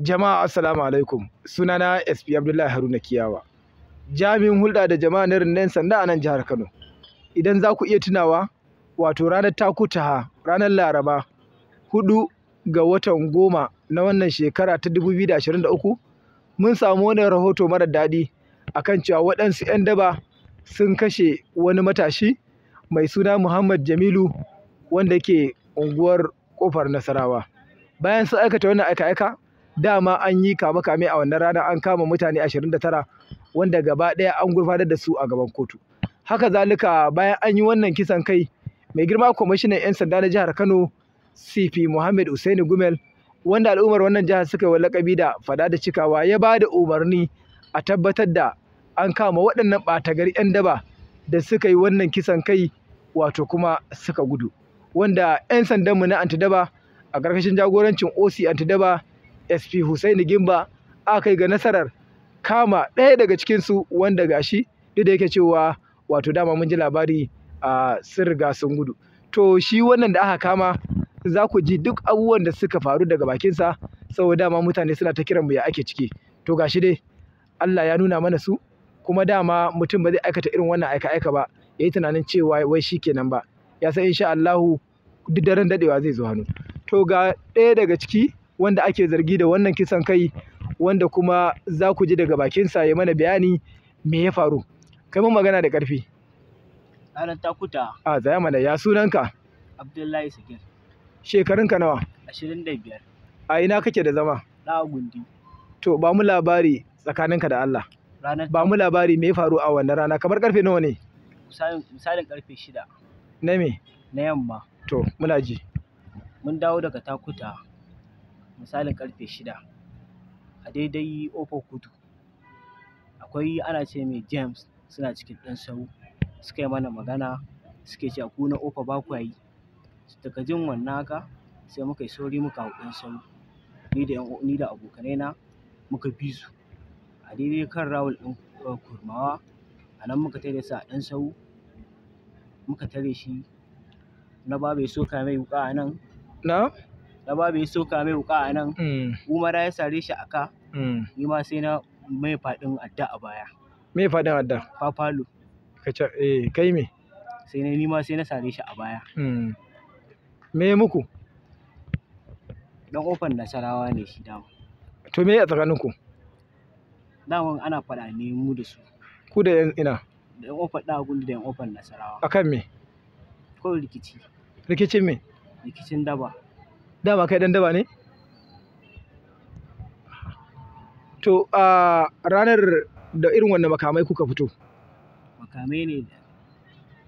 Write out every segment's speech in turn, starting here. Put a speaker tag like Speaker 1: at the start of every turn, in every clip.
Speaker 1: Jama'a assalamu alaikum. Sunana SP Abdullahi Haruna Kiyawa. Jami'in hulɗa da jama'a na rundunar sanda a nan jihar Kano. Idan za ku iya tunawa, wato ranar Takutaha, ranar Laraba, 4 ga watan 10 na wannan shekara ta 2023, mun samu wani rahoto mara daɗi akan cewa waɗansu 'yan daba sun kashe wani matashi mai suna Muhammad Jamilu wanda ke unguwar Ƙofar Nasarawa. Bayan sun aikata wannan aika-aika, dama an yi kame-kame a wannan rana, an kama mutane 29 wanda gaba ɗaya an gurfanar da su a gaban kotu. Haka zalika bayan an yi wannan kisan kai, mai girma kwamishinan 'yan sanda na jihar Kano CP Muhammad Usaini Gumel, wanda al'ummar wannan jihar suka yi wa laƙabi da fada da cikawa, ya ba da umarni a tabbatar da an kama waɗannan ɓata gari 'yan daba da suka yi wannan kisan kai, wato kuma suka gudu. Wanda 'yan sandanmu na anti-daba a ƙarƙashin jagorancin OC anti-daba SP Hussaini Gimba aka kai ga nasarar kama ɗaya daga cikinsu, wanda gashi duk da yake cewa wato dama mun ji labari a sun riga sun gudu. To shi wannan da aka kama za ku ji duk abubuwan da suka faru daga bakinsa, saboda dama mutane suna ta kiran mu ya ake ciki. To gashi dai Allah ya nuna mana su, kuma dama mutum ba zai aikata irin wannan aika-aika ba ya yi tunanin cewa wai shi kenan ba. Ya san insha Allahu duk daren daɗewa zai zo hannu. To ga ɗaya daga ciki wanda ake zargi da wannan kisan kai, wanda kuma za ku ji daga bakinsa ya mana bayani me ya faru. Kai mun magana da ƙarfi.
Speaker 2: Ranar Takuta.
Speaker 1: A tsaya mana, ya sunanka?
Speaker 2: Abdullahi Sagir.
Speaker 1: Shekarunka nawa?
Speaker 2: 25.
Speaker 1: A ina kake da zama?
Speaker 2: Na Gundi.
Speaker 1: To ba mu labari tsakaninka da Allah. Ba mu labari me ya faru a wannan rana, kamar karfe nawa ne?
Speaker 2: Misalin karfe 6.
Speaker 1: Na me?
Speaker 2: Na yamma.
Speaker 1: To muna ji.
Speaker 2: Mun dawo daga Takuta misalin karfe 6 a daidai Ofo Kudu. Akwai ana ce mai James, suna cikin ɗan sau, suka yi mana magana, suke cewa ku na Ofa ba kwa yi. Daga jin wannan haka sai muka yi sauri muka hau ɗan sau, ni da abokanai na muka bi su a daidai kan rawul ɗin Kurmawa. A nan muka tare su a ɗan sau, muka tare shi. Na baba ya soka mai wuƙa a nan.
Speaker 1: Na?
Speaker 2: Na baba ya soka mai wuƙa a nan. Umara ya sare shi a ka. Ni ma sai na mai faɗin adda a baya.
Speaker 1: Me faɗin adda?
Speaker 2: Fafalo.
Speaker 1: Ka ce, eh, kai me?
Speaker 2: Sai na ni ma sai na sare shi a baya.
Speaker 1: Me muku?
Speaker 2: Dan Ƙofar Nasarawa ne shi dama.
Speaker 1: To me a tsakaninku?
Speaker 2: Daman ana faɗa ne mu da su.
Speaker 1: Ku da yan ina?
Speaker 2: Da yan Ƙofar Ɗagundi da yan Ƙofar Nasarawa.
Speaker 1: Akan me?
Speaker 2: Kawai rikici.
Speaker 1: Rikicin me?
Speaker 2: Rikicin daba.
Speaker 1: Dama kai ɗan daba ne? To a ranar da irin wannan makamai kuka fito?
Speaker 2: Makamai ne da.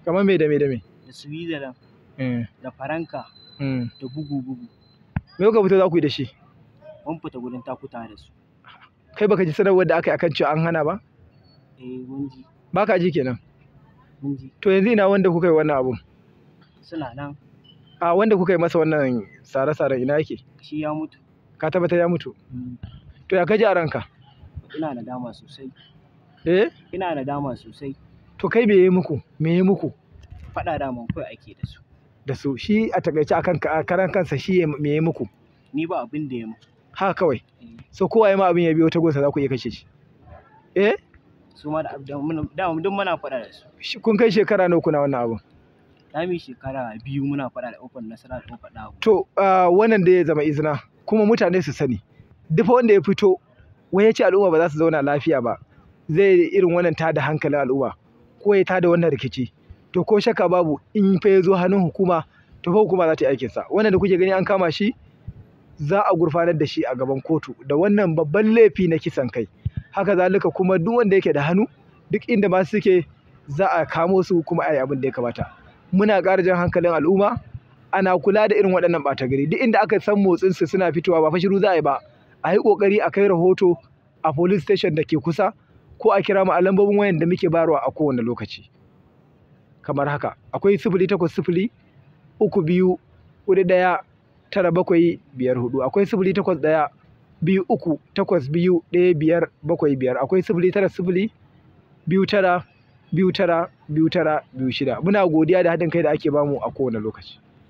Speaker 1: Kamar me da me da me?
Speaker 2: Da Switzerland. Da Faranka. Da bugu-bugu.
Speaker 1: Me kuka fito za ku yi da shi?
Speaker 2: Mun fita gurin Takuta da su.
Speaker 1: Kai baka ji sanarwar da aka yi akan cewa an hana ba?
Speaker 2: Eh, mun ji.
Speaker 1: Baka ji kenan?
Speaker 2: Mun ji.
Speaker 1: To yanzu ina wanda kuka yi wannan abun?
Speaker 2: Suna nan.
Speaker 1: A wanda kuka yi masa wannan sare-saren ina yake?
Speaker 2: Shi ya mutu.
Speaker 1: Ka tabbatar ya mutu? To ya kaji a ranka?
Speaker 2: Ina nadama sosai.
Speaker 1: Eh?
Speaker 2: Ina nadama sosai.
Speaker 1: To kai me yayi muku? Me yayi muku?
Speaker 2: Faɗa daman kawai ake da su.
Speaker 1: Da su. Shi a takaice akan karan kansa shi me yayi muku?
Speaker 2: Ni ba abin da ya muku.
Speaker 1: Haka kawai. So kowa ya ma abin ya biyo ta gonsa za ku iya kashe shi. Eh?
Speaker 2: Su ma da duk muna faɗa da su.
Speaker 1: Kun kai shekara nawa kuna wannan abun?
Speaker 2: Za mu yi shekara 2 muna faɗa da Ƙofar Nasara da Ƙofar Ɗago.
Speaker 1: To wannan da ya zama izina kuma mutane su sani. Duk wanda ya fito wai ya ce al'umma ba za su zauna lafiya ba, zai irin wannan tada hankalin al'umma ko ya tada wannan rikici. To ko shakka babu in fa ya zo hannun hukuma, to fa hukuma za ta yi aikinsa. Wannan da kuke gani an kama shi, za a gurfanar da shi a gaban kotu da wannan babban laifi na kisan kai. Haka zalika kuma duk wanda yake da hannu, duk inda ma suke za a kamo su kuma a yi abin da ya kamata. Muna ƙara jan hankalin al'umma, ana kula da irin waɗannan ɓata gari. Duk inda aka san motsinsu suna fitowa ba fa shiru za a yi ba. A yi ƙoƙari a kai rahoto a police station da ke kusa ko a kira mu a lambobin wayan da muke bayarwa a kowane lokaci. Kamar haka, akwai 080 32 41 9754, akwai 081 23 82 15 75, akwai 090 29 29 29 26. Muna godiya da haɗin kai da ake bamu a kowane lokaci.